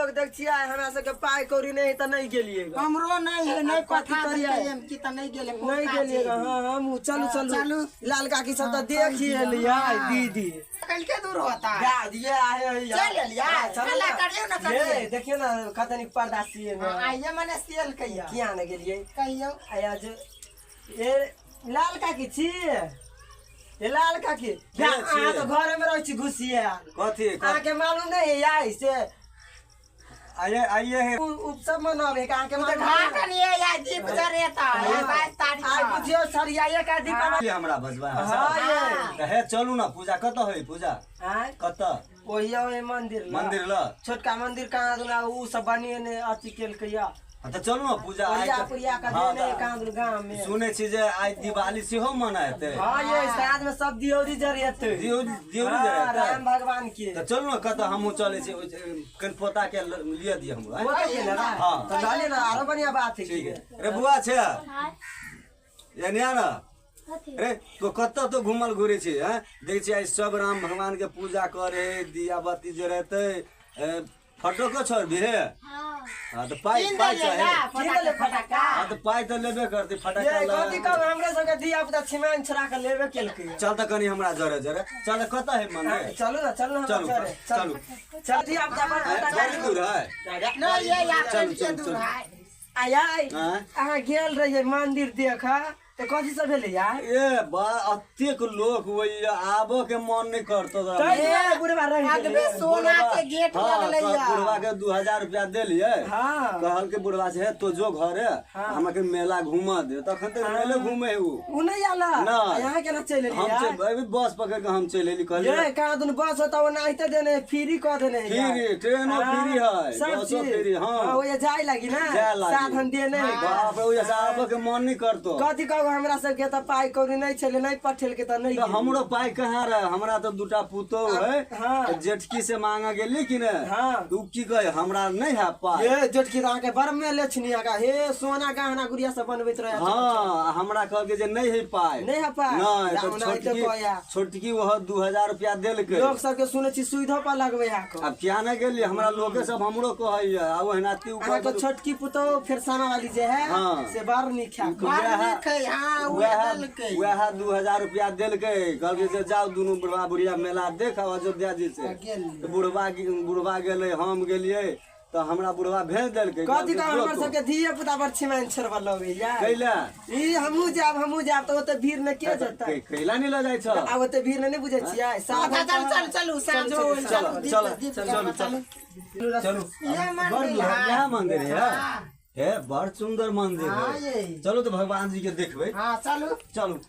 लोग देख छियै हमरा सबके पाइ कौड़ी नहि है तऽ नहि गेलियै ग। हमरो नहीं है नहीं आब कथी पठा करियै? देलकै हम की तऽ नहीं गेलै नहीं गेलियै ग, हाँ हम चलू चलू चलू। लाल काकी सब तऽ देखि एलियै दीदी कल के दूर होता जा दिए आए है यार। चल एलियै। हाँ, चलू हल्ला ना। करियौ ना, करियौ। ये, देखियौ ना कतनी पर्दा सिए में आइए मने सियल कहियो किया ने गेलियै कहियो आया जे ए लाल काकी छी ए लाल काकी के छी? अहाँ तऽ घरे में रहै छी घुसिया कथी अहाँके मालूम नहीं है यार से आइए आइए हे उपसब मनावे के अहाँके मालूम नहीं है? घाटन ये या दीप जरेता या 22 तारीख आइ बुझियौ सरियाइए का दीपावली हमरा बजबा हाँ ये तऽ हे चलू ना पूजा कतऽ होइ पूजा आँय कतऽ ओहि ओहि मंदिर लग। मंदिर लग छोटका मंदिर कहाँ दुना उ सब बनेने अथी केलकै या हाँ, तऽ चलू ना पूजा आइ ओरिया तऽ- पुरिया का हाँ, देने तऽ कहाँ दुना गाँव में सुनै छी जे आइ दिवाली सेहो मनाएतै हाँ ये साँझ में सब दियौरी जरेतै दियौरी हाँ, जरेतै? राम भगवान के तऽ चलू ना कतऽ हमहूँ चलै छी कनि पोता के लिअ दिअ हमरो आँय? वो तो के ना हाँ। तो लऽ ले ना आरो बढ़िया बात है ठीक है रे बुआ छै एने आ ना रे तो कतऽ तो घूमल घुरै छी हैं देखै छी आइ सब राम भगवान के पूजा करे दिया बत्ती जरेतै फटोको छोड़ भी हे हाँ तऽ पाइ तीन पाइ देलियै चाही या की देलियै फटाका? हाँ तऽ पाइ तऽ लेबे करतै फटाका ये लगा कथी कहब हमरे सबके धिया पुता छिमान छोड़ा के लेबे केलकै चल तऽ कनि हमरा जरे जरे चल तऽ कतऽ है मंदिर चलू ना चलू ना चलू, चलू चलू। चल धिया पुता बड़ फटाका बड़ी दूर है नहीं ये या चलू, के चलू, दूर चलू। है आय आय आँय? अहाँ गेल रहियै मंदिर देख तऽ कथी सब भेलै यार ए बा अतेक लोक होइया आबऽ के मन नहि करतो तोरा। तै दुआरे बुढ़बा रहि गेलै। अगबे सोना के गेट हाँ, लगलै तऽ या बुढ़वा के 2000 रुपया देलियै हाँ। कहल के बुढ़वा से हे तो जो घरे हमरा के मेला घुमा दे तखन तक मेले घूमे है उ उ नहि आयल नहि। यहाँ केना चलि हम एलियै यार? चलि अभी बस पकड़ के हम चलि एली कहलियै ये कहाँ दुनू बस होता ओनाहिते देने फ्री कऽ देने है यार। फ्री ट्रेनो हाँ, फ्री है सब बसो चीज फ्री हाँ हाँ, ओए जाय लागी ना जाय लागी। साधन देने है। बाप रे ओहिसँ आबऽ के मन नहि करतो कथी कहू हमरा सबके तऽ पाइ कौड़ी नहि छलै नहि पठेलकै तऽ नहि तऽ हमरो पाइ कहाँ रहे हमरा तऽ दूटा पुतोह है हाँ। तऽ जेठकी से मांगे गेली कि ने हाँ। तऽ उ की कहे हमरा नहि है पाइ ये जेठकी तऽ अहाँके बड़ मेले छनी अहाँके हे सोना गहना गुड़िया सब बनबैत रहे हाँ हमरा कहलकै जे नहि है पाइ नहि है पाइ? नहि तऽ ओनाहिते छोटकी कहैया। छोटकी वह 2000 रुपया देलकै लोक सबके सुनै छी सुविधो पर लगबै है अहाँके आब किया नहि गेलियै हमरा लोके सब हमरो कहैया आ ओहिनाती उ अहाँके छोटकी पुतोह फेर सामा वाली जे है हाँ। से बड़ नीक है बड़ नीक है हाँ उहे वएह देलकै वएह 2000 रुपया देलकै कहलकै जे जाउ दुनू बुढ़वा बुढ़िया मेला देख आउ अयोध्या जी से गेलियै। तऽ बुढ़वा बुढ़वा गेलै हम गेलियै तऽ हमरा बुढ़वा भेज देलकै कथी कहलकै, कहू जो हमर तू। सबके धिये पुता बड़ छिमान छोड़ब लगैया कैला ई हमहूँ जायब हमहूँ जायब तऽ ओते भीड़ में के जेतै कैला नहि लऽ जाइ छ आब ओते भीड़ में नहि बुझै छियै साधन चल चल चलू साँझो होल, चल चलू चल दीप दीप चलू चलू चलू चलू इएह बड़ मंदिर दूर है, है। इएह मंदिर है हाँ। हे बड़ सुंदर मंदिर हाँ, है ये। चलू तऽ भगवान जी के देखबै हाँ चलू चलू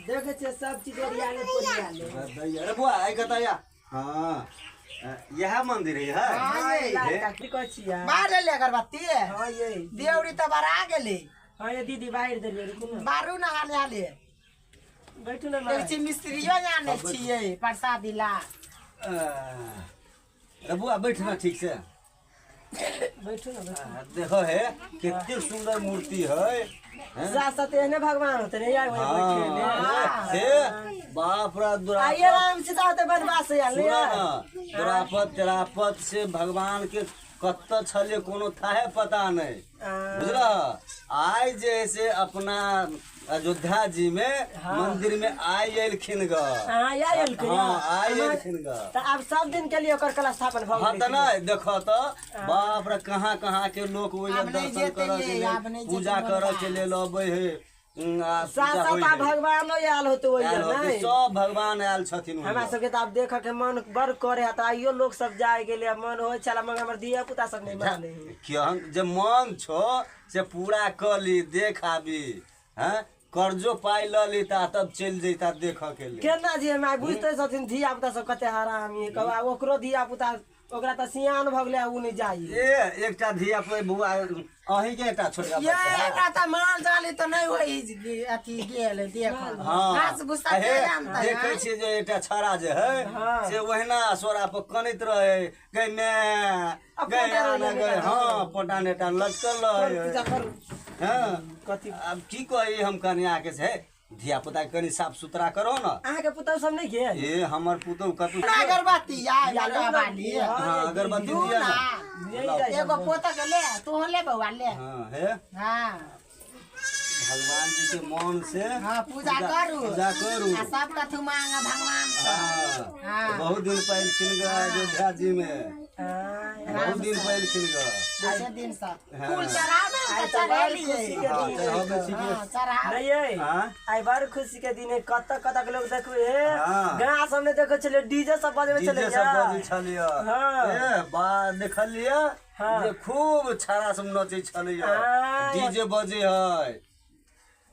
देखै छियै सब चीज ओरियाले पोरियाले अरे बुआ आइ कतऽ या हाँ इएह मंदिर है हाँ, ये। लाल काकी कहै छियै बाहर ले अगरबत्ती हाँ ये देवरी तऽ बड़ा गेली हाँ ये दीदी बाहर देलियै रुकू ने बारू ना हाले हाले बैठू ने देखै छी मिस्त्रियो आनै छियै प्रसादी ला अरे बुआ बैठ ना ठीक से बैठू ने बैठू। देखो है कते सुंदर मूर्ति है हैं? सास तऽ एहने भगवान होते ने यार वही बैठे ने हाँ, हे बाप रे दुरापत आइए राम सीता होते बनवास आयल ने सुना ना दुरापत तेरापत से भगवान के कत्त छले कोनो थाहे पता नहीं बुझल आइ जे है से अपना अयोध्या जी में मंदिर में आइ एलखिन ग हाँ या एलखिन हाँ आइ एलखिन ग तऽ आब सब दिन के लिए ओकर कला स्थापन भऽ हाँ गेलै तऽ नहि देखऽ तऽ बाप रे कहाँ कहाँ के लोक ओहि आब नहि दर्शन जेतै करऽ के ये, लेल आब नहि जेतै पूजा करऽ के लेल अबै है आ सात पूजा सात होइ आ है। भगवानो आयल होते ओहि आयल होतै, नहि सब भगवान आयल छथिन हमरा ओहिमे। सबके तऽ आब देखऽ के मन बड़ करे है तऽ आइयो लोक सब जाय गेलै मन होइ छला मगर हमर धिया पुता सब नहि माने है केहन जे मन छौ से पूरा कऽ ली देख आबी हैं कर्जो पाइ लऽ ली ता तब चलि जैता देखऽ के लेल केना जे माय बुझते छथिन धिया पुता सब कते हरामी है कहू आब ओकरो धिया पुता ओकरा तऽ सियान भऽ गेलै आ उ नहि जाइ ए एकटा धिया पुता बौआ अहीं के एकटा छोटका ये बच्चा है। एकरा तऽ माल जाली तऽ नहि होइ अथी गेल देख हाँ घास भूसा हे के आनतै देखै छियै जे एकटा छड़ा जे है हाँ। से ओहिना सोरा पर कनैत रहे गै मैं आ गै पोटा आना रहै गै हाँ पोटा नेटा लटकल रहे पूजा करू हाँ कथी आब की कही हम कनिया के से धिया पुता के कनी साफ सुथरा करो ना। अहाँ के पुतहु सब नहीं गेल? ए हमर पुतहु कतौ अगरबत्ती आय। हां अगरबत्ती दिया ना। एगो पोता के ले तू ले बउआ ले। हां हे हां भगवान जी के मन से हां पूजा करू, पूजा करू आ सब कथु मांग भगवान से। हां बहुत दिन पहले खिल गया अयोध्या जी में। बहुत दिन पहले खिल गया। अच्छे दिन से फूल चढ़ाओ ना चढ़ेलिए। हां चढ़ाओ नहीं है। आई बड़ खुशी के दिन है। कत कत के लोग देखबे गांव सब में देखै छलै डीजे सब बजबै छलै। डीजे सब बजै छलियै। ए बा देखलियै जे खूब छाड़ा सब नचै छलियै, डीजे बजै है।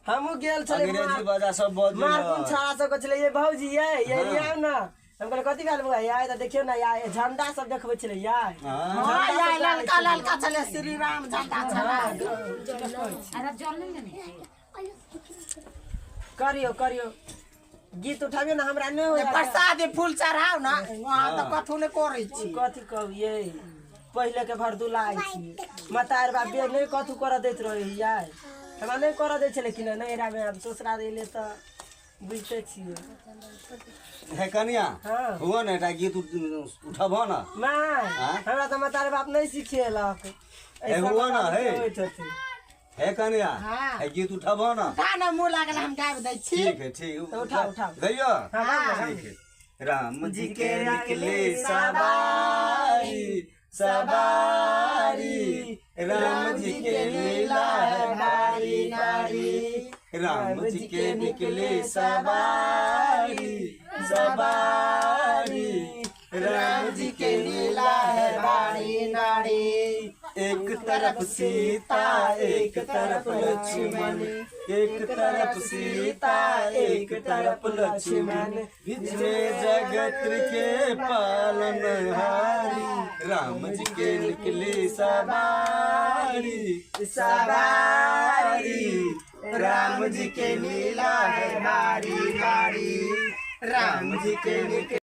हमहू गेल छलै अंग्रेजी बाजा सब बजै मार कोन छाड़ा सब कहै छलै ये भौजी ये ये आउ ना। हम कहलियै कथी भेल बौआ? यार तऽ देखियौ ना यार झंडा सब देखबै छलै यार। हां यार ललका ललका छलै श्री राम झंडा छलै। अरे जल नहीं ने करियो करियो गीत उठाबियो ना हमरा नहीं होय। प्रसाद फूल चढ़ाओ ना वहां तऽ कथु नै करै छी। कथी कहू ये पहिले के भरदुलाइ छी मतार बाप बे नहीं कथु करऽ दैत रहै यार। हमरा नहीं करऽ दै छलै कि नैहरा में। आब ससुरा एलै तऽ बुझते छियै। हे कनिया हुआ ने एकटा गीत उठबह ना। माय हमरा तऽ मतार बाप नहीं सिखेलक। हे हुआ ना। हे हे कनिया हे गीत उठबह ना। उठा ना मुँह लागल हम गाबि दै छी। ठीक है ठीक उठा उठा गइयो। ठीक है। राम जी के निकले सवारी सवारी, राम जी के लीला है भारी भारी, राम जी के निकले सवारी सवारी, राम जी के लीला है भारी नारी। एक तरफ सीता एक तरफ लक्ष्मण, एक तरफ सीता एक तरफ लक्ष्मण, बीच में जगत के पालनहारी, राम जी के निकले सवारी सवारी, राम जी के लीला है भारी भारी, राम जी के निकले।